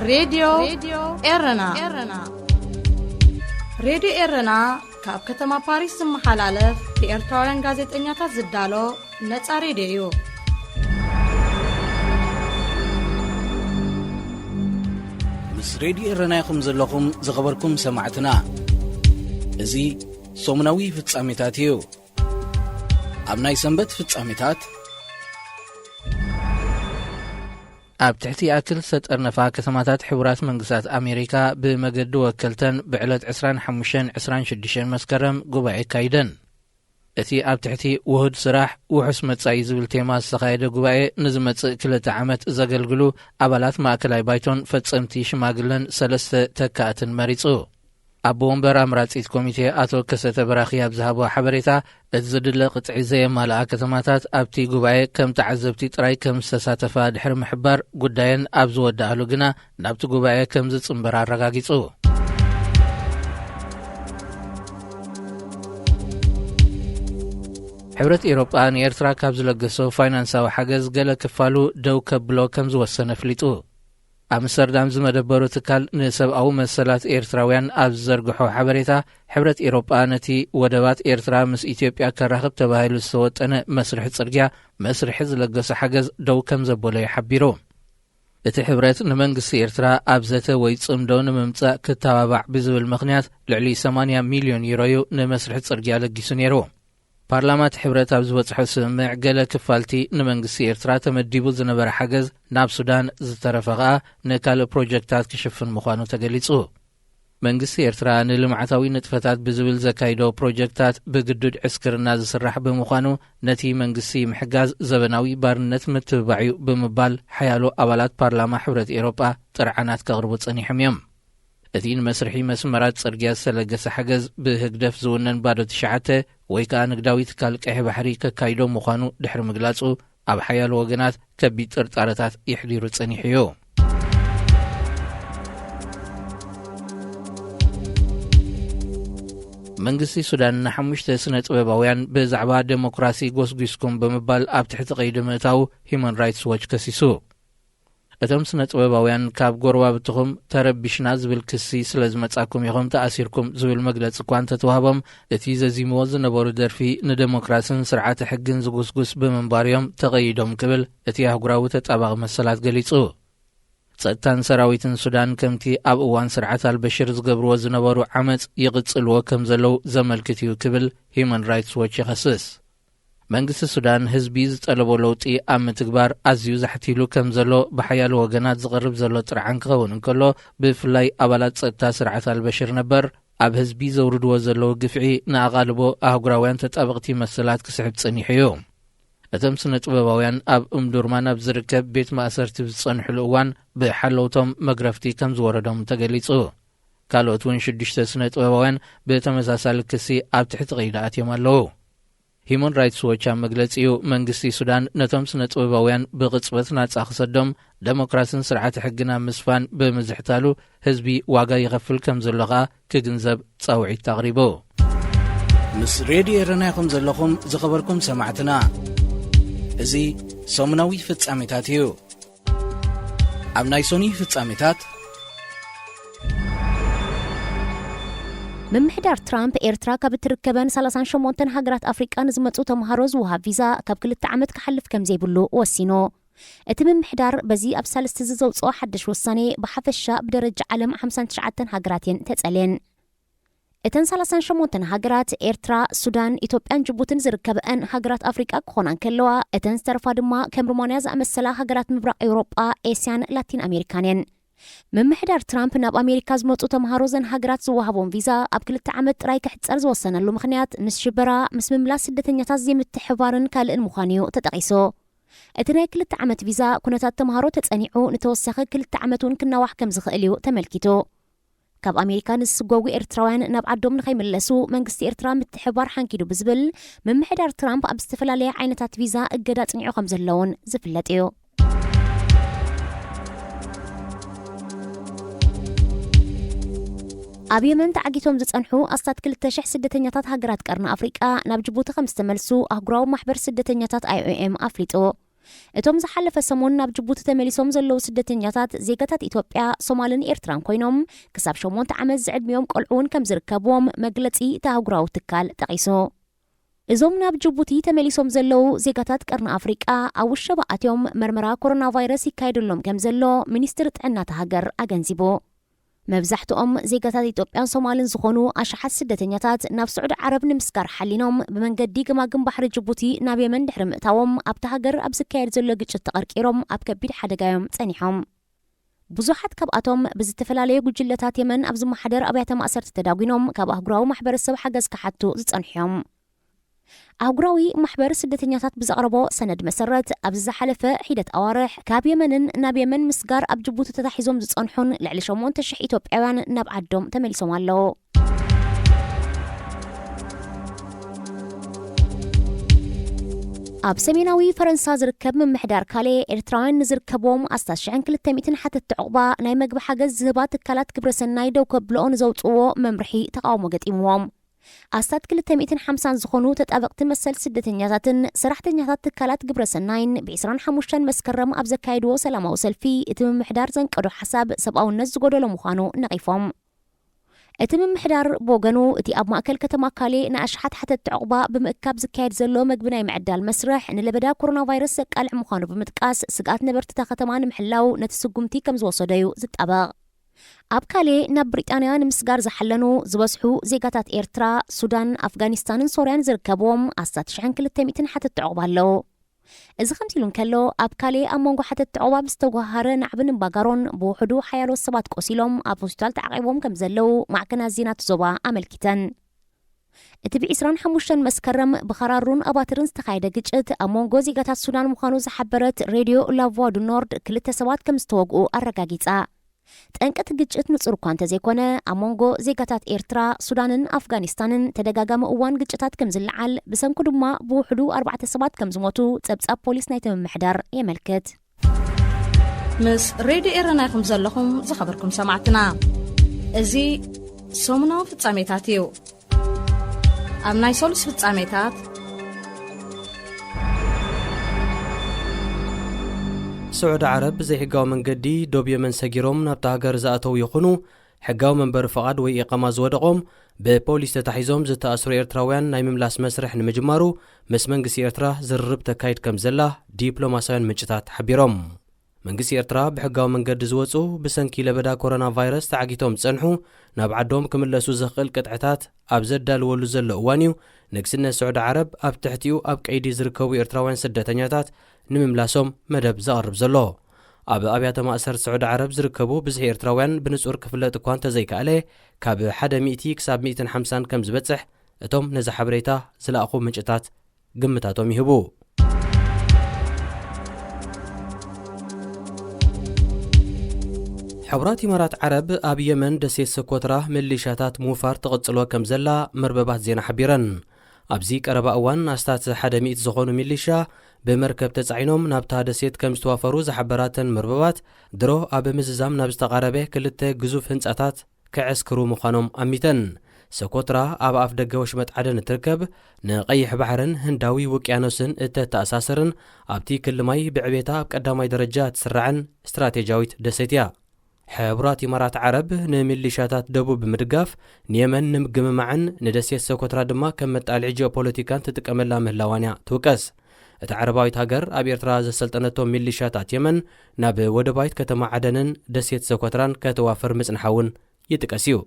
ሬድዮ ኤረና። ሬድዮ ኤረና ካብ ከተማ ፓሪስ ዝመሓላለፍ ብኤርትራውያን ጋዜጠኛታት ዝዳሎ ነጻ ሬድዮ እዩ። ምስ ሬድዮ ኤረና ኢኹም ዘለኹም ዝኸበርኩም ሰማዕትና። እዚ ሰሙናዊ ፍጻሜታት እዩ። ኣብ ናይ ሰንበት ፍጻሜታት፣ ኣብ ትሕቲ ይኣክል ዝተጠርነፋ ከተማታት ሕቡራት መንግስታት ኣሜሪካ ብመገዲ ወከልተን ብዕለት ዕስራን ሓሙሽተን ዕስራን ሽዱሽተን መስከረም ጉባኤ ኣካይደን። እቲ ኣብ ትሕቲ ውሁድ ስራሕ ውሑስ መጻኢ ዝብል ቴማ ዝተኻየደ ጉባኤ፣ ንዝመጽእ ክልተ ዓመት ዘገልግሉ ኣባላት ማእከላይ ባይቶን ፈጸምቲ ሽማግለን ሰለስተ ተካእትን መሪጹ። ኣቦ ወንበር ኣምራጺት ኮሚቴ ኣቶ ከሰተ በራኺ ኣብ ዝሃቦ ሓበሬታ፣ እቲ ዝድለ ቅጥዒ ዘየማልኣ ከተማታት ኣብቲ ጉባኤ ከም ተዓዘብቲ ጥራይ ከም ዝተሳተፋ ድሕሪ ምሕባር፣ ጉዳየን ኣብ ዝወድኣሉ ግና ናብቲ ጉባኤ ከም ዝጽንበር ኣረጋጊጹ። ሕብረት ኤሮጳ ንኤርትራ ካብ ዝለገሶ ፋይናንሳዊ ሓገዝ ገለ ክፋሉ ደው ከብሎ ከም ዝወሰነ ኣፍሊጡ። ኣምስተርዳም ዝመደበሩ ትካል ንሰብኣዊ መሰላት ኤርትራውያን ኣብ ዝዘርግሖ ሓበሬታ፣ ሕብረት ኤሮጳ ነቲ ወደባት ኤርትራ ምስ ኢትዮጵያ ከራኽብ ተባሂሉ ዝተወጠነ መስርሕ ጽርግያ መስርሒ ዝለገሶ ሓገዝ ደው ከም ዘበሎ እዩ ሓቢሩ። እቲ ሕብረት ንመንግስቲ ኤርትራ ኣብ ዘተ ወይ ጽምዶ ንምምጻእ ክተባባዕ ብዝብል ምኽንያት ልዕሊ ሰማንያ ሚልዮን ዩሮ እዩ ንመስርሒ ጽርግያ ለጊሱ ነይሩ። ፓርላማ እቲ ሕብረት ኣብ ዝበጽሖ ስምምዕ፣ ገለ ክፋልቲ ንመንግስቲ ኤርትራ ተመዲቡ ዝነበረ ሓገዝ ናብ ሱዳን፣ ዝተረፈ ከኣ ንካልእ ፕሮጀክታት ክሽፍን ምዃኑ ተገሊጹ። መንግስቲ ኤርትራ ንልምዓታዊ ንጥፈታት ብዝብል ዘካይዶ ፕሮጀክታት ብግዱድ ዕስክርና ዝስራሕ ብምዃኑ፣ ነቲ መንግስቲ ምሕጋዝ ዘበናዊ ባርነት ምትብባዕ እዩ ብምባል፣ ሓያሎ ኣባላት ፓርላማ ሕብረት ኤሮጳ ጥርዓናት ከቕርቡ ጸኒሖም እዮም። እቲ ንመስርሒ መስመራት ጽርግያ ዝተለገሰ ሓገዝ ብህግደፍ ዝውነን ባዶ ትሽዓተ ወይ ከኣ ንግዳዊ ትካል ቀይሕ ባሕሪ ከካይዶ ምዃኑ ድሕሪ ምግላጹ፣ ኣብ ሓያሎ ወገናት ከቢድ ጥርጣረታት የሕዲሩ ጸኒሑ እዩ። መንግስቲ ሱዳን ንሓሙሽተ ስነ ጥበባውያን ብዛዕባ ዴሞክራሲ ጎስጒስኩም ብምባል ኣብ ትሕቲ ቀይዲ ምእታው ሂዩማን ራይትስ ዎች ከሲሱ። እቶም ስነ ጥበባውያን ካብ ጎረባብትኹም ተረቢሽና ዝብል ክሲ ስለ ዝመጻኩም ኢኹም ተኣሲርኩም ዝብል መግለጺ እኳ እንተተዋህቦም፣ እቲ ዘዚምዎ ዝነበሩ ደርፊ ንደሞክራስን ስርዓተ ሕግን ዝጉስጉስ ብምንባሩ እዮም ተቐይዶም ክብል እቲ ኣህጉራዊ ተጣባቒ መሰላት ገሊጹ። ጸጥታን ሰራዊትን ሱዳን ከምቲ ኣብ እዋን ስርዓት ኣልበሽር ዝገብርዎ ዝነበሩ ዓመጽ ይቕጽልዎ ከም ዘለዉ ዘመልክት እዩ ክብል ሂዩማን ራይትስ ዎች ይኸስስ። መንግስቲ ሱዳን ህዝቢ ዝጠለቦ ለውጢ ኣብ ምትግባር ኣዝዩ ዛሕቲሉ ከም ዘሎ ብሓያሎ ወገናት ዝቐርብ ዘሎ ጥርዓን ክኸውን እንከሎ፣ ብፍላይ ኣባላት ጸጥታ ስርዓት ኣልበሽር ነበር ኣብ ህዝቢ ዘውርድዎ ዘለዉ ግፍዒ ንኣቓልቦ ኣህጉራውያን ተጣበቕቲ መሰላት ክስሕብ ጸኒሑ እዩ። እቶም ስነ ጥበባውያን ኣብ እምዱርማን ኣብ ዝርከብ ቤት ማእሰርቲ ዝጸንሕሉ እዋን ብሓለውቶም መግረፍቲ ከም ዝወረዶም ተገሊጹ። ካልኦት እውን ሽዱሽተ ስነ ጥበባውያን ብተመሳሳሊ ክሲ ኣብ ትሕቲ ቀይዲ ኣትዮም ኣለዉ። ሂዩማን ራይትስ ዎች ኣብ መግለጺኡ፣ መንግስቲ ሱዳን ነቶም ስነ ጥበባውያን ብቕጽበት ናጻ ክሰዶም፣ ደሞክራስን ስርዓተ ሕግን ኣብ ምስፋን ብምዝሕታሉ ህዝቢ ዋጋ ይኸፍል ከም ዘሎ ከኣ ክግንዘብ ጻውዒት ኣቕሪቡ። ምስ ሬድዮ ኤረና ኢኹም ዘለኹም ዝኸበርኩም ሰማዕትና። እዚ ሰሙናዊ ፍጻሜታት እዩ። ኣብ ናይ ሶኒ ፍጻሜታት፣ ምምሕዳር ትራምፕ ኤርትራ ካብ እትርከበን ሰላሳን ሸሞንተን ሃገራት ኣፍሪቃ ንዝመጹ ተምሃሮ ዝወሃብ ቪዛ ካብ ክልተ ዓመት ክሓልፍ ከም ዘይብሉ ወሲኑ። እቲ ምምሕዳር በዚ ኣብ ሳልስቲ እዚ ዘውጽኦ ሓድሽ ውሳኔ ብሓፈሻ ብደረጃ ዓለም ሓምሳን ትሽዓተን ሃገራት እየን ተጸልየን። እተን ሰላሳን ሸሞንተን ሃገራት ኤርትራ፣ ሱዳን፣ ኢትዮጵያን ጅቡትን ዝርከበአን ሃገራት ኣፍሪቃ ክኾና እንከለዋ፣ እተን ዝተርፋ ድማ ከም ሩማንያ ዝኣመሰላ ሃገራት ምብራቕ ኤውሮጳ፣ ኤስያን ላቲን ኣሜሪካን እየን። ምምሕዳር ትራምፕ ናብ ኣሜሪካ ዝመጹ ተምሃሮ ዘን ሃገራት ዝወሃቦም ቪዛ ኣብ ክልተ ዓመት ጥራይ ክሕጸር ዝወሰነሉ ምኽንያት ምስ ሽበራ፣ ምስ ምምላስ ስደተኛታት ዘይምትሕባርን ካልእን ምዃኑ እዩ ተጠቒሱ። እቲ ናይ ክልተ ዓመት ቪዛ ኩነታት ተምሃሮ ተጸኒዑ ንተወሳኺ ክልተ ዓመት እውን ክናዋሕ ከም ዝኽእል እዩ ተመልኪቱ። ካብ ኣሜሪካ ንዝስጎጉ ኤርትራውያን ናብ ዓዶም ንኸይምለሱ መንግስቲ ኤርትራ ምትሕባር ሓንጊዱ ብዝብል ምምሕዳር ትራምፕ ኣብ ዝተፈላለየ ዓይነታት ቪዛ እገዳ ጽኒዑ ከም ዘለውን ዝፍለጥ እዩ። ኣብ የመን ተዓጊቶም ዝጸንሑ ኣስታት ክልተ ሽሕ ስደተኛታት ሃገራት ቀርኒ ኣፍሪቃ ናብ ጅቡቲ ከም ዝተመልሱ ኣህጉራዊ ማሕበር ስደተኛታት ኣይኦኤም ኣፍሊጡ። እቶም ዝሓለፈ ሰሙን ናብ ጅቡቲ ተመሊሶም ዘለዉ ስደተኛታት ዜጋታት ኢትዮጵያ፣ ሶማልን ኤርትራን ኮይኖም፣ ክሳብ ሸሞንተ ዓመት ዝዕድሚኦም ቆልዑ እውን ከም ዝርከብዎም መግለጺ እቲ ኣህጉራዊ ትካል ጠቒሱ። እዞም ናብ ጅቡቲ ተመሊሶም ዘለዉ ዜጋታት ቀርኒ ኣፍሪቃ፣ ኣብ ውሸባ ኣትዮም መርመራ ኮሮና ቫይረስ ይካየደሎም ከም ዘሎ ሚኒስትሪ ጥዕና እታ ሃገር ኣገንዚቡ። መብዛሕትኦም ዜጋታት ኢትዮጵያን ሶማልን ዝኾኑ ኣሽሓት ስደተኛታት ናብ ስዑዲ ዓረብ ንምስጋር ሓሊኖም ብመንገዲ ገማግም ባሕሪ ጅቡቲ ናብ የመን ድሕሪ ምእታዎም፣ ኣብታ ሃገር ኣብ ዝካየድ ዘሎ ግጭት ተቐርቂሮም ኣብ ከቢድ ሓደጋ እዮም ጸኒሖም። ብዙሓት ካብኣቶም ብዝተፈላለየ ጉጅለታት የመን ኣብ ዝመሓደር ኣብያተ ማእሰርቲ ተዳጒኖም ካብ ኣህጉራዊ ማሕበረሰብ ሓገዝ ክሓቱ ዝጸንሑ እዮም። ኣህጉራዊ ማሕበር ስደተኛታት ብዘቕረቦ ሰነድ መሰረት፣ ኣብዚ ዝሓለፈ ሒደት ኣዋርሕ ካብ የመንን ናብ የመን ምስጋር ኣብ ጅቡቲ ተታሒዞም ዝጸንሑን ልዕሊ ሸሞንተ ሽሕ ኢትዮጵያውያን ናብ ዓዶም ተመሊሶም ኣለዉ። ኣብ ሰሜናዊ ፈረንሳ ዝርከብ ምምሕዳር ካሌ፣ ኤርትራውያን ንዝርከብዎም ኣስታት ሽሕን ክልተ ሚእትን ሓተትቲ ዑቕባ ናይ መግቢ ሓገዝ ዝህባ ትካላት ግብረሰናይ ደው ከብልኦ ንዘውጽእዎ መምርሒ ተቓውሞ ገጢምዎም። ኣስታት ክልተ ሚእትን ሓምሳን ዝኾኑ ተጣበቕቲ መሰል ስደተኛታትን ሰራሕተኛታት ትካላት ግብረሰናይን ብ ዕስራን ሓሙሽተን መስከረም ኣብ ዘካየድዎ ሰላማዊ ሰልፊ፣ እቲ ምምሕዳር ዘንቀዶ ሓሳብ ሰብኣውነት ዝጎደሎ ምዃኑ ነቒፎም። እቲ ምምሕዳር ብወገኑ፣ እቲ ኣብ ማእከል ከተማ ካሌ ንኣሽሓት ሓተትቲ ዕቑባ ብምእካብ ዝካየድ ዘሎ መግቢ ናይ ምዕዳል መስርሕ ንለበዳ ኮሮና ቫይረስ ዘቃልዕ ምዃኑ ብምጥቃስ፣ ስግኣት ነበርቲ እታ ከተማ ንምሕላው ነቲ ስጉምቲ ከም ዝወሰዶ እዩ ዝጣበቕ። ኣብ ካሌ ናብ ብሪጣንያ ንምስጋር ዝሓለኑ ዝበዝሑ ዜጋታት ኤርትራ፣ ሱዳን፣ ኣፍጋኒስታንን ሶርያን ዝርከብዎም ኣስታት ሽሕን ክልተ ሚእትን ሓተትቲ ዕቑባ ኣለዉ። እዚ ከምዚ ኢሉ እንከሎ፣ ኣብ ካሌ ኣብ መንጎ ሓተትቲ ዕቑባ ብዝተጓሃረ ናዕብን እምባጋሮን ብውሕዱ ሓያሎ ሰባት ቆሲሎም ኣብ ሆስፒታል ተዓቒቦም ከም ዘለዉ ማዕከናት ዜና እቲ ዞባ ኣመልኪተን። እቲ ብ ዕስራን ሓሙሽተን መስከረም ብኸራሩን ኣባትርን ዝተኻየደ ግጭት ኣብ መንጎ ዜጋታት ሱዳን ምዃኑ ዝሓበረት ሬድዮ ላቩዋ ዱ ኖርድ፣ ክልተ ሰባት ከም ዝተወግኡ ኣረጋጊጻ። ጠንቂ እቲ ግጭት ንጹር እኳ እንተዘይኮነ፣ ኣብ መንጎ ዜጋታት ኤርትራ፣ ሱዳንን ኣፍጋኒስታንን ተደጋጋሚ እዋን ግጭታት ከም ዝለዓል፣ ብሰንኩ ድማ ብውሕዱ ኣርባዕተ ሰባት ከም ዝሞቱ ጸብጻብ ፖሊስ ናይቲ ምምሕዳር የመልክት። ምስ ሬድዮ ኤረና ኢኹም ዘለኹም፣ ዝኸበርኩም ሰማዕትና። እዚ ሰሙናዊ ፍጻሜታት እዩ። ኣብ ናይ ሰሉስ ፍጻሜታት፣ ስዑዲ ዓረብ ብዘይሕጋዊ መንገዲ ዶብ የመን ሰጊሮም ናብታ ሃገር ዝኣተዉ ይኹኑ፣ ሕጋዊ መንበሪ ፍቓድ ወይ ኢቓማ ዝወደቖም፣ ብፖሊስ ተታሒዞም ዝተኣስሩ ኤርትራውያን ናይ ምምላስ መስርሕ ንምጅማሩ ምስ መንግስቲ ኤርትራ ዝርርብ ተካይድ ከም ዘላ ዲፕሎማስያውያን ምንጭታት ሓቢሮም። መንግስቲ ኤርትራ ብሕጋዊ መንገዲ ዝወጹ ብሰንኪ ለበዳ ኮሮና ቫይረስ ተዓጊቶም ዝጸንሑ ናብ ዓዶም ክምለሱ ዘኽእል ቅጥዕታት ኣብ ዘዳልወሉ ዘሎ እዋን እዩ፣ ንግስነት ስዑዲ ዓረብ ኣብ ትሕቲኡ ኣብ ቀይዲ ዝርከቡ ኤርትራውያን ስደተኛታት ንምምላሶም መደብ ዘቕርብ ዘሎ። ኣብ ኣብያተ ማእሰርቲ ስዑዲ ዓረብ ዝርከቡ ብዝሒ ኤርትራውያን ብንጹር ክፍለጥ እኳ እንተዘይከኣለ፣ ካብ ሓደ ሚእቲ ክሳብ ሚእትን ሓምሳን ከም ዝበጽሕ እቶም ነዚ ሓበሬታ ዝለኣኹ ምንጭታት ግምታቶም ይህቡ። ሕቡራት ኢማራት ዓረብ ኣብ የመን ደሴት ሰኮትራ ሚሊሻታት ምውፋር ትቕጽሎ ከም ዘላ መርበባት ዜና ሓቢረን። ኣብዚ ቀረባ እዋን ኣስታት ሓደ ሚእቲ ዝኾኑ ሚሊሻ ብመርከብ ተጻዒኖም ናብታ ደሴት ከም ዝተዋፈሩ ዝሓበራተን መርበባት፣ ድሮ ኣብ ምዝዛም ናብ ዝተቓረበ ክልተ ግዙፍ ህንጻታት ክዕስክሩ ምዃኖም ኣሚተን። ሰኮትራ ኣብ ኣፍ ደገ ወሽመጥ ዓደን እትርከብ፣ ንቐይሕ ባሕርን ህንዳዊ ውቅያኖስን እተተኣሳስርን ኣብቲ ክሊ ማይ ብዕቤታ ኣብ ቀዳማይ ደረጃ እትስራዕን ስትራቴጂያዊት ደሴት እያ። ሕቡራት ኢማራት ዓረብ ንሚሊሻታት ደቡብ ብምድጋፍ ንየመን ንምግምማዕን ንደሴት ሰኮትራ ድማ ከም መጣልዒ ጂኦፖለቲካን ትጥቀመላ ምህላዋን እያ ትውቀስ። እታ ዓረባዊት ሃገር ኣብ ኤርትራ ዘሰልጠነቶም ሚሊሻታት የመን ናብ ወደባዊት ከተማ ዓደንን ደሴት ሰኮትራን ከተዋፍር ምጽንሓ እውን ይጥቀስ እዩ።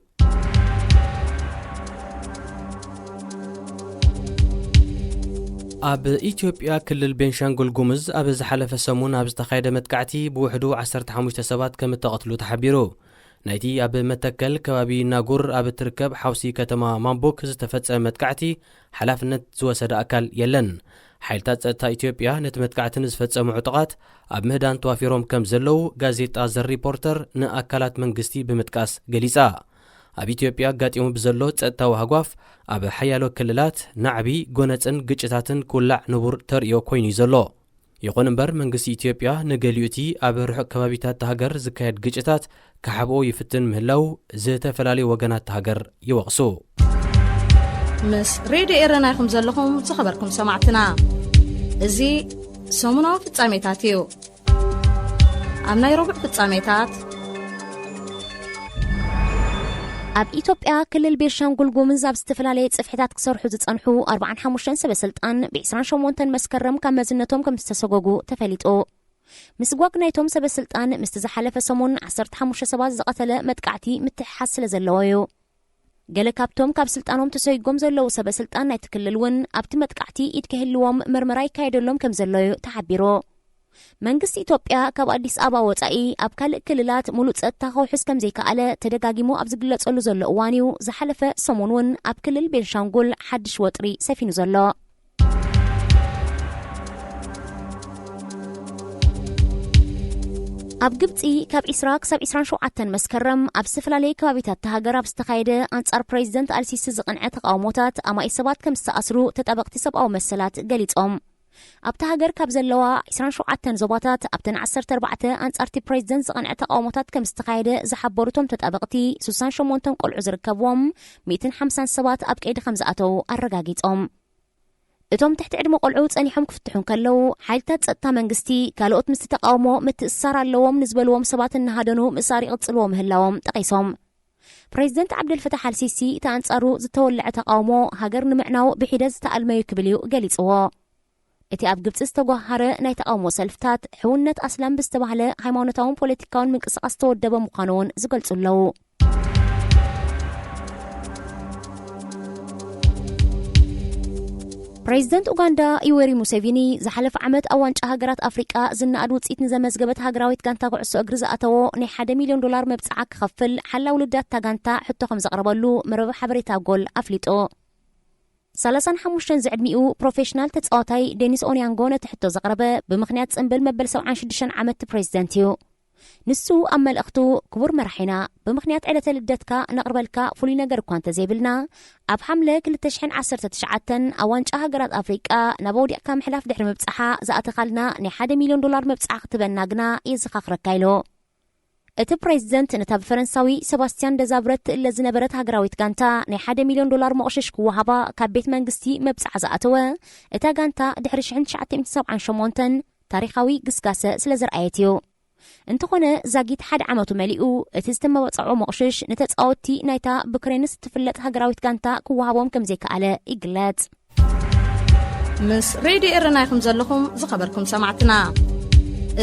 ኣብ ኢትዮጵያ ክልል ቤንሻንጉል ጉሙዝ ኣብ ዝሓለፈ ሰሙን ኣብ ዝተኻየደ መጥቃዕቲ ብውሕዱ ዓሰርተ ሓሙሽተ ሰባት ከም እተቐትሉ ተሓቢሩ። ናይቲ ኣብ መተከል ከባቢ ናጉር ኣብ እትርከብ ሓውሲ ከተማ ማምቡክ ዝተፈጸመ መጥቃዕቲ ሓላፍነት ዝወሰደ ኣካል የለን። ሓይልታት ጸጥታ ኢትዮጵያ ነቲ መጥቃዕቲ ንዝፈጸሙ ዕጡቓት ኣብ ምህዳን ተዋፊሮም ከም ዘለዉ ጋዜጣ ዘ ሪፖርተር ንኣካላት መንግስቲ ብምጥቃስ ገሊጻ። ኣብ ኢትዮጵያ ኣጋጢሙ ብዘሎ ጸጥታዊ ሃጓፍ ኣብ ሓያሎ ክልላት ናዕቢ፣ ጎነጽን ግጭታትን ክውላዕ ንቡር ተርእዮ ኮይኑ እዩ ዘሎ። ይኹን እምበር መንግስቲ ኢትዮጵያ ንገሊኡ እቲ ኣብ ርሑቕ ከባቢታት እታ ሃገር ዝካየድ ግጭታት ክሓብኦ ይፍትን ምህላው ዝተፈላለዩ ወገናት እታ ሃገር ይወቕሱ። ምስ ሬድዮ ኤረና ኢኹም ዘለኹም ዝኸበርኩም ሰማዕትና። እዚ ሰሙናዊ ፍጻሜታት እዩ። ኣብ ናይ ረቡዕ ፍጻሜታት፣ ኣብ ኢትዮጵያ ክልል ቤንሻንጉል ጉሙዝ ኣብ ዝተፈላለየ ጽፍሕታት ክሰርሑ ዝጸንሑ ኣርባዓን ሓሙሽተን ሰበ ስልጣን ብ ዕስራን ሸሞንተን መስከረም ካብ መዝነቶም ከም ዝተሰጎጉ ተፈሊጡ። ምስጓግ ናይቶም ሰበ ስልጣን ምስቲ ዝሓለፈ ሰሙን ዓሰርተ ሓሙሽተ ሰባት ዝቐተለ መጥቃዕቲ ምትሕሓዝ ስለ ዘለዎ እዩ። ገለ ካብቶም ካብ ስልጣኖም ተሰይጎም ዘለዉ ሰበ ስልጣን ናይቲ ክልል እውን ኣብቲ መጥቃዕቲ ኢድ ክህልዎም መርመራ ይካየደሎም ከም ዘሎ እዩ ተሓቢሩ። መንግስቲ ኢትዮጵያ ካብ ኣዲስ ኣበባ ወጻኢ ኣብ ካልእ ክልላት ሙሉእ ጸጥታ ከውሕስ ከም ዘይከኣለ ተደጋጊሙ ኣብ ዝግለጸሉ ዘሎ እዋን እዩ። ዝሓለፈ ሰሙን እውን ኣብ ክልል ቤንሻንጉል ሓድሽ ወጥሪ ሰፊኑ ዘሎ። ኣብ ግብጺ ካብ ዕስራ ክሳብ ዕስራን ሸውዓተን መስከረም ኣብ ዝተፈላለየ ከባቢታት እታ ሃገር ኣብ ዝተኻየደ ኣንጻር ፕሬዚደንት ኣልሲሲ ዝቕንዐ ተቓውሞታት ኣማኢት ሰባት ከም ዝተኣስሩ ተጣበቕቲ ሰብኣዊ መሰላት ገሊጾም። ኣብታ ሃገር ካብ ዘለዋ ዕስራን ሸውዓተን ዞባታት ኣብተን ዓሰርተ ኣርባዕተ ኣንጻርቲ ፕሬዚደንት ዝቐንዐ ተቓውሞታት ከም ዝተኻየደ ዝሓበሩ እቶም ተጣበቕቲ፣ ሱሳን ሸሞንተን ቆልዑ ዝርከብዎም ሚእትን ሓምሳን ሰባት ኣብ ቀይዲ ከም ዝኣተዉ ኣረጋጊጾም። እቶም ትሕቲ ዕድመ ቆልዑ ጸኒሖም ክፍትሑ እንከለዉ፣ ሓይልታት ጸጥታ መንግስቲ ካልኦት ምስቲ ተቓውሞ ምትእስሳር ኣለዎም ንዝበልዎም ሰባት እናሃደኑ ምእሳር ይቕጽልዎ ምህላዎም ጠቒሶም። ፕሬዚደንት ዓብደልፈታሕ ኣልሲሲ እቲ ኣንጻሩ ዝተወልዐ ተቓውሞ ሃገር ንምዕናው ብሒደት ዝተኣልመ እዩ ክብል እዩ ገሊጽዎ። እቲ ኣብ ግብጺ ዝተጓሃረ ናይ ተቓውሞ ሰልፍታት ሕውነት ኣስላም ብዝተባህለ ሃይማኖታውን ፖለቲካውን ምንቅስቓስ ዝተወደበ ምዃኑ እውን ዝገልጹ ኣለዉ። ፕሬዚደንት ኡጋንዳ ዩዌሪ ሙሴቪኒ ዝሓለፈ ዓመት ኣብ ዋንጫ ሃገራት ኣፍሪቃ ዝነኣድ ውጽኢት ንዘመዝገበት ሃገራዊት ጋንታ ኩዕሶ እግሪ ዝኣተዎ ናይ ሓደ ሚልዮን ዶላር መብጽዓ ክኸፍል ሓላው ልዳት እታ ጋንታ ሕቶ ከም ዘቕረበሉ መርበብ ሓበሬታ ጎል ኣፍሊጡ። ሰላሳን ሓሙሽተን ዝዕድሚኡ ፕሮፌሽናል ተጻዋታይ ዴኒስ ኦንያንጎ ነቲ ሕቶ ዘቕረበ ብምኽንያት ጽምብል መበል ሰብዓን ሽዱሽተን ዓመት እቲ ፕሬዚደንት እዩ። ንሱ ኣብ መልእኽቱ፣ ክቡር መራሒና፣ ብምኽንያት ዕለተ ልደትካ ነቕርበልካ ፍሉይ ነገር እኳ እንተዘይብልና፣ ኣብ ሓምለ ክልተ ሽሕን ዓሰርተ ትሽዓተን ኣብ ዋንጫ ሃገራት ኣፍሪቃ ናብ ኣውዲቕካ ምሕላፍ ድሕሪ ምብጻሓ ዝኣተኻልና ናይ ሓደ ሚልዮን ዶላር መብጽዓ ክትበና ግና የዘኻኽረካ ኢሉ። እቲ ፕሬዚደንት ነታ ብፈረንሳዊ ሰባስቲያን ደዛብረት ትእለ ዝነበረት ሃገራዊት ጋንታ ናይ ሓደ ሚልዮን ዶላር መቑሽሽ ክወሃባ ካብ ቤት መንግስቲ መብጽዓ ዝኣተወ፣ እታ ጋንታ ድሕሪ ሽሕን ትሽዓተ ሚእትን ሰብዓን ሸሞንተን ታሪኻዊ ግስጋሰ ስለ ዘርኣየት እዩ። እንተኾነ ዛጊት ሓደ ዓመቱ መሊኡ፣ እቲ ዝተመብጽዖ መቑሽሽ ንተጻወትቲ ናይታ ብክሬንስ እትፍለጥ ሃገራዊት ጋንታ ክወሃቦም ከም ዘይከኣለ ይግለጽ። ምስ ሬድዮ ኤረና ኢኹም ዘለኹም ዝኸበርኩም ሰማዕትና።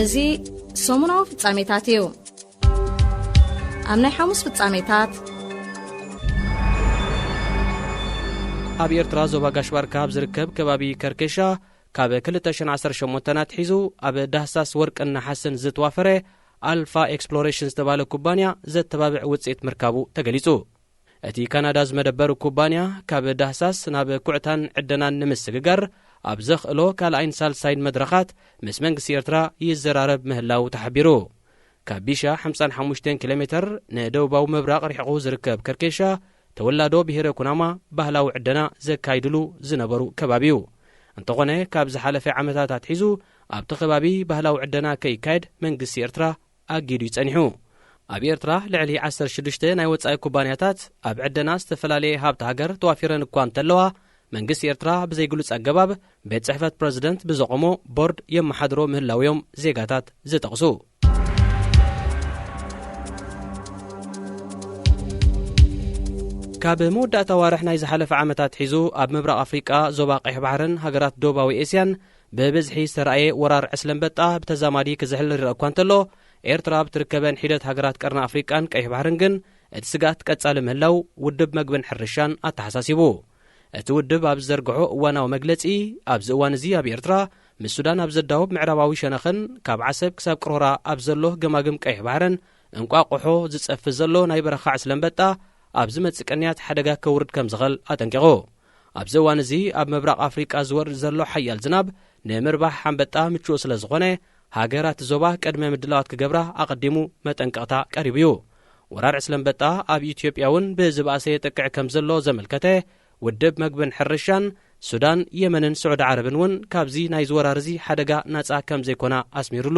እዚ ሰሙናዊ ፍጻሜታት እዩ። ኣብ ናይ ሓሙስ ፍጻሜታት፣ ኣብ ኤርትራ ዞባ ጋሽ ባርካ ኣብ ዝርከብ ከባቢ ከርኬሻ ካብ ክልተ ሽሕን ዓሰርተ ሸሞንተን ኣትሒዙ ኣብ ዳህሳስ ወርቅን ነሓስን ዝተዋፈረ ኣልፋ ኤክስፕሎሬሽን ዝተባህለ ኩባንያ ዘተባብዕ ውጽኢት ምርካቡ ተገሊጹ። እቲ ካናዳ ዝመደበር ኩባንያ ካብ ዳህሳስ ናብ ኩዕታን ዕደናን ንምስግጋር ኣብ ዘኽእሎ ካልኣይን ሳልሳይን መድረኻት ምስ መንግስቲ ኤርትራ ይዘራረብ ምህላው ተሓቢሩ። ካብ ቢሻ ሓምሳን ሓሙሽተን ኪሎ ሜተር ንደቡባዊ ምብራቕ ርሒቑ ዝርከብ ከርኬሻ፣ ተወላዶ ብሄረ ኩናማ ባህላዊ ዕደና ዘካይድሉ ዝነበሩ ከባቢ እዩ። እንተኾነ፣ ካብ ዝሓለፈ ዓመታት ኣትሒዙ ኣብቲ ከባቢ ባህላዊ ዕደና ከይካየድ መንግስቲ ኤርትራ ኣጊዱ እዩ ጸኒሑ። ኣብ ኤርትራ ልዕሊ ዓሰርተ ሽዱሽተ ናይ ወጻኢ ኩባንያታት ኣብ ዕደና ዝተፈላለየ ሃብቲ ሃገር ተዋፊረን እኳ እንተለዋ፣ መንግስቲ ኤርትራ ብዘይግሉጽ ኣገባብ ቤት ጽሕፈት ፕረዚደንት ብዘቖሞ ቦርድ የመሓድሮ ምህላው እዮም ዜጋታት ዝጠቕሱ። ካብ መወዳእታ ዋርሕ ናይ ዝሓለፈ ዓመታት ሒዙ ኣብ ምብራቕ ኣፍሪቃ፣ ዞባ ቀይሕ ባሕርን ሃገራት ደቡባዊ ኤስያን ብብዝሒ ዝተራእየ ወራር ዕስለ ኣንበጣ ብተዛማዲ ክዝሕል ይረአ እኳ እንተሎ፣ ኤርትራ ኣብ ትርከበን ሒደት ሃገራት ቀርኒ ኣፍሪቃን ቀይሕ ባሕርን ግን እቲ ስግኣት ቀጻሊ ምህላው ውድብ መግብን ሕርሻን ኣተሓሳሲቡ። እቲ ውድብ ኣብ ዝዘርግሖ እዋናዊ መግለጺ፣ ኣብዚ እዋን እዚ ኣብ ኤርትራ ምስ ሱዳን ኣብ ዘዳውብ ምዕራባዊ ሸነኽን ካብ ዓሰብ ክሳብ ቅርሆራ ኣብ ዘሎ ገማግም ቀይሕ ባሕርን እንቋቑሖ ዝጸፊ ዘሎ ናይ በረኻ ዕስለ ኣንበጣ ኣብ ዝመጽእ ቅንያት ሓደጋ ከውርድ ከም ዝኽእል ኣጠንቂቑ። ኣብዚ እዋን እዚ ኣብ ምብራቕ ኣፍሪቃ ዝወርድ ዘሎ ሓያል ዝናብ ንምርባሕ ኣንበጣ ምቹእ ስለ ዝኾነ፣ ሃገራት ዞባ ቅድመ ምድላዋት ክገብራ ኣቐዲሙ መጠንቀቕታ ቀሪቡ እዩ። ወራር ዕስለ ኣንበጣ ኣብ ኢትዮጵያ እውን ብዝበኣሰ የጥቅዕ ከም ዘሎ ዘመልከተ ውድብ መግብን ሕርሻን፣ ሱዳን፣ የመንን ስዑዲ ዓረብን እውን ካብዚ ናይዚ ወራር እዚ ሓደጋ ናጻ ከም ዘይኮና ኣስሚሩሉ።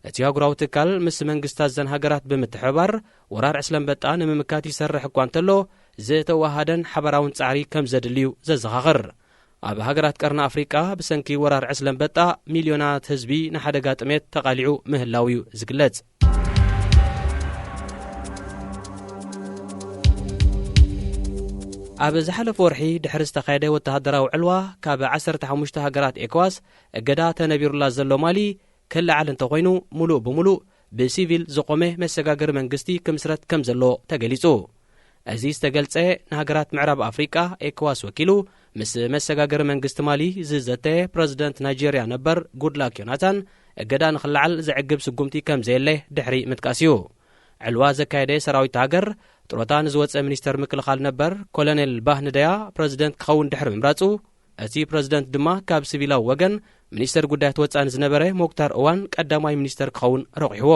እቲ ኣህጉራዊ ትካል ምስ መንግስታት እዘን ሃገራት ብምትሕብባር ወራር ዕስለ ኣንበጣ ንምምካት ይሰርሕ እኳ እንተሎ፣ ዝተወሃደን ሓባራውን ጻዕሪ ከም ዘድሊ እዩ ዘዘኻኽር። ኣብ ሃገራት ቀርኒ ኣፍሪቃ ብሰንኪ ወራር ዕስለ ኣንበጣ ሚልዮናት ህዝቢ ንሓደጋ ጥሜት ተቓሊዑ ምህላው እዩ ዝግለጽ። ኣብ ዝሓለፈ ወርሒ ድሕሪ ዝተኻየደ ወተሃደራዊ ዕልዋ፣ ካብ ዓሰርተ ሓሙሽተ ሃገራት ኤኮዋስ እገዳ ተነቢሩላ ዘሎ ማሊ ክለዓል እንተኾይኑ፣ ሙሉእ ብሙሉእ ብሲቪል ዝቖመ መሰጋገሪ መንግስቲ ክምስረት ከም ዘሎ ተገሊጹ። እዚ ዝተገልጸ፣ ንሃገራት ምዕራብ ኣፍሪቃ ኤኮዋስ ወኪሉ ምስ መሰጋገሪ መንግስቲ ማሊ ዝዘተ ፕረዚደንት ናይጄርያ ነበር ጉድላክ ዮናታን፣ እገዳ ንኽለዓል ዘዕግብ ስጉምቲ ከም ዘየለ ድሕሪ ምጥቃስ እዩ። ዕልዋ ዘካየደ ሰራዊት ሃገር፣ ጥሮታ ንዝወጸ ሚኒስተር ምክልኻል ነበር ኮሎኔል ባህ ንደያ ፕረዚደንት ክኸውን ድሕሪ ምምራጹ፣ እቲ ፕረዚደንት ድማ ካብ ሲቪላዊ ወገን ሚኒስተር ጉዳያት ወጻኢ ዝነበረ ሞክታር እዋን ቀዳማይ ሚኒስተር ክኸውን ረቑሕዎ።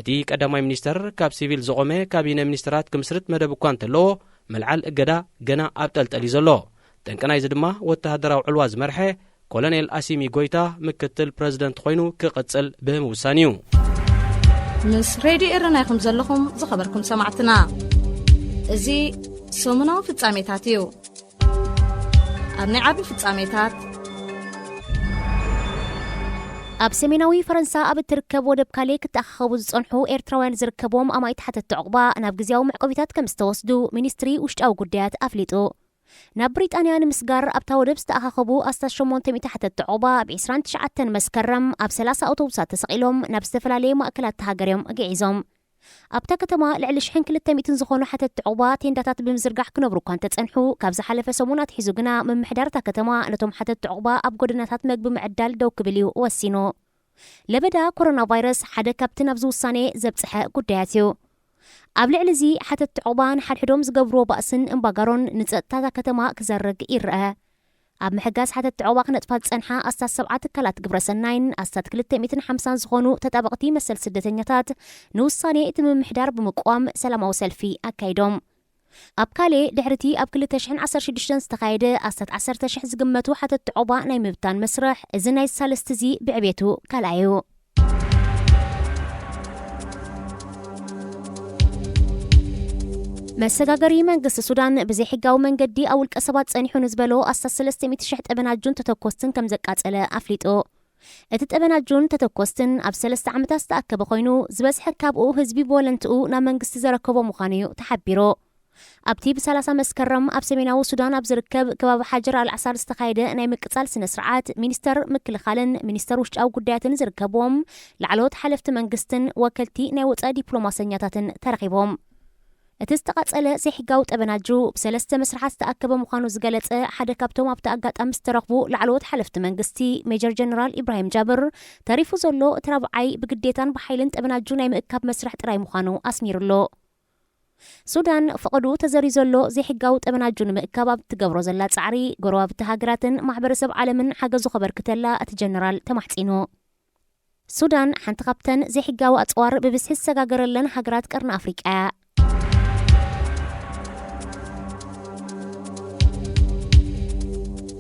እቲ ቀዳማይ ሚኒስተር ካብ ሲቪል ዝቖመ ካቢነ ሚኒስተራት ክምስርት መደብ እኳ እንተለዎ፣ ምልዓል እገዳ ገና ኣብ ጠልጠል እዩ ዘሎ። ጠንቂ ናይዚ ድማ ወተሃደራዊ ዕልዋ ዝመርሐ ኮሎኔል ኣሲሚ ጎይታ ምክትል ፕረዚደንት ኮይኑ ክቕጽል ብምውሳን እዩ። ምስ ሬድዮ ኤረና ኢኹም ዘለኹም ዝኸበርኩም ሰማዕትና። እዚ ሰሙናዊ ፍጻሜታት እዩ። ኣብ ናይ ዓቢ ፍጻሜታት፣ ኣብ ሰሜናዊ ፈረንሳ ኣብ እትርከብ ወደብ ካሌ ክተኣኻኸቡ ዝጸንሑ ኤርትራውያን ዝርከብዎም ኣማኢት ሓተትቲ ዕቑባ ናብ ግዝያዊ መዕቆቢታት ከም ዝተወስዱ ሚኒስትሪ ውሽጣዊ ጉዳያት ኣፍሊጡ። ናብ ብሪጣንያ ንምስጋር ኣብታ ወደብ ዝተኣኻኸቡ ኣስታት ሸሞንተ ሚእቲ ሓተትቲ ዕቑባ፣ ኣብ ዕስራን ትሽዓተን መስከረም ኣብ ሰላሳ ኣውቶቡሳት ተሰቒሎም ናብ ዝተፈላለየ ማእከላት እታ ሃገር እዮም ግዒዞም። ኣብታ ከተማ ልዕሊ ሽሕን ክልተ ሚእትን ዝኾኑ ሓተትቲ ዕቑባ ቴንዳታት ብምዝርጋሕ ክነብሩ እኳ እንተጸንሑ፣ ካብ ዝሓለፈ ሰሙን ኣትሒዙ ግና ምምሕዳር እታ ከተማ ነቶም ሓተትቲ ዕቑባ ኣብ ጎደናታት መግቢ ምዕዳል ደው ክብል እዩ ወሲኑ። ለበዳ ኮሮና ቫይረስ ሓደ ካብቲ ናብዚ ውሳኔ ዘብጽሐ ጉዳያት እዩ። ኣብ ልዕሊ እዚ ሓተትቲ ዕቑባ ንሓድሕዶም ዝገብርዎ ባእስን እምባጋሮን ንጸጥታ እታ ከተማ ክዘርግ ይረአ። ኣብ ምሕጋዝ ሓተትቲ ዕቑባ ክነጥፋ ዝጸንሓ ኣስታት ሰብዓ ትካላት ግብረ ሰናይን ኣስታት ክልተ ሚእትን ሓምሳን ዝኾኑ ተጣበቕቲ መሰል ስደተኛታት ንውሳኔ እቲ ምምሕዳር ብምቅዋም ሰላማዊ ሰልፊ ኣካይዶም። ኣብ ካሌ ድሕሪቲ ኣብ ክልተ ሽሕን ዓሰርተ ሽዱሽተን ዝተኻየደ ኣስታት ዓሰርተ ሽሕ ዝግመቱ ሓተትቲ ዕቑባ ናይ ምብታን መስርሕ፣ እዚ ናይ ሳልስቲ እዚ ብዕቤቱ ካልኣይ እዩ። መሰጋገሪ መንግስቲ ሱዳን ብዘይሕጋዊ መንገዲ ኣብ ውልቀ ሰባት ጸኒሑ ንዝበሎ ኣስታት ሰለስተ ሚእቲ ሽሕ ጠበናጁን ተተኮስትን ከም ዘቃጸለ ኣፍሊጡ። እቲ ጠበናጁን ተተኮስትን ኣብ ሰለስተ ዓመታት ዝተኣከበ ኮይኑ፣ ዝበዝሐ ካብኡ ህዝቢ ብወለንትኡ ናብ መንግስቲ ዘረከቦ ምዃኑ እዩ ተሓቢሩ። ኣብቲ ብሰላሳ መስከረም ኣብ ሰሜናዊ ሱዳን ኣብ ዝርከብ ከባቢ ሓጀር ኣልዓሳር ዝተኻየደ ናይ ምቅጻል ስነ ስርዓት፣ ሚኒስተር ምክልኻልን ሚኒስተር ውሽጣዊ ጉዳያትን ዝርከብዎም ላዕለዎት ሓለፍቲ መንግስትን ወከልቲ ናይ ወጻኢ ዲፕሎማሰኛታትን ተረኺቦም። እቲ ዝተቓጸለ ዘይሕጋዊ ጠበናጁ ብሰለስተ መስርሓት ዝተኣከበ ምዃኑ ዝገለጸ ሓደ ካብቶም ኣብቲ ኣጋጣሚ ዝተረኽቡ ላዕለዎት ሓለፍቲ መንግስቲ፣ ሜጀር ጀነራል ኢብራሂም ጃብር፣ ተሪፉ ዘሎ እቲ ራብዓይ ብግዴታን ብሓይልን ጠበናጁ ናይ ምእካብ መስርሕ ጥራይ ምዃኑ ኣስሚሩሎ። ሱዳን ፈቐድኡ ተዘርዩ ዘሎ ዘይሕጋዊ ጠበናጁ ንምእካብ ኣብ ትገብሮ ዘላ ጻዕሪ፣ ጎረባብቲ ሃገራትን ማሕበረሰብ ዓለምን ሓገዙ ከበርክተላ እቲ ጀነራል ተማሕጺኑ። ሱዳን ሓንቲ ካብተን ዘይሕጋዊ ኣጽዋር ብብዝሒ ዝሰጋገረለን ሃገራት ቀርኒ ኣፍሪቃ እያ።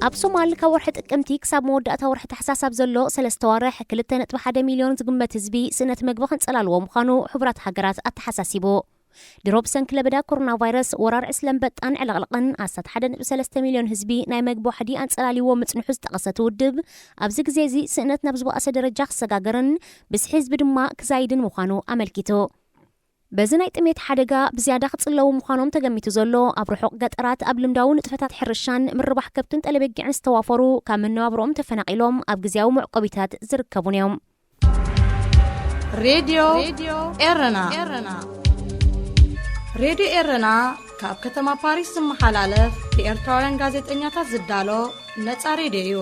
ኣብ ሶማል ካብ ወርሒ ጥቅምቲ ክሳብ መወዳእታ ወርሒ ታሕሳስ ኣብ ዘሎ ሰለስተ ዋርሕ ክልተ ነጥቢ ሓደ ሚልዮን ዝግመት ህዝቢ ስእነት መግቢ ከንጸላልዎ ምዃኑ ሕቡራት ሃገራት ኣተሓሳሲቡ። ድሮ ብሰንኪ ለበዳ ኮሮና ቫይረስ፣ ወራር ዕስለ ኣንበጣን ዕልቕልቕን ኣስታት ሓደ ነጥቢ ሰለስተ ሚልዮን ህዝቢ ናይ መግቢ ዋሕዲ ኣንጸላልይዎ ምጽንሑ ዝጠቐሰ እቲ ውድብ፣ ኣብዚ ግዜ እዚ ስእነት ናብ ዝበኣሰ ደረጃ ክሰጋገርን ብዝሒ ህዝቢ ድማ ክዛይድን ምዃኑ ኣመልኪቱ። በዚ ናይ ጥሜት ሓደጋ ብዝያዳ ክጽለዉ ምዃኖም ተገሚቱ ዘሎ፣ ኣብ ርሑቕ ገጠራት ኣብ ልምዳዊ ንጥፈታት ሕርሻን ምርባሕ ከብትን ጠለበጊዕን ዝተዋፈሩ፣ ካብ መነባብሮኦም ተፈናቒሎም ኣብ ግዝያዊ መዕቆቢታት ዝርከቡን እዮም። ሬድዮ ኤረና። ሬድዮ ኤረና ካብ ከተማ ፓሪስ ዝመሓላለፍ ብኤርትራውያን ጋዜጠኛታት ዝዳሎ ነጻ ሬድዮ እዩ።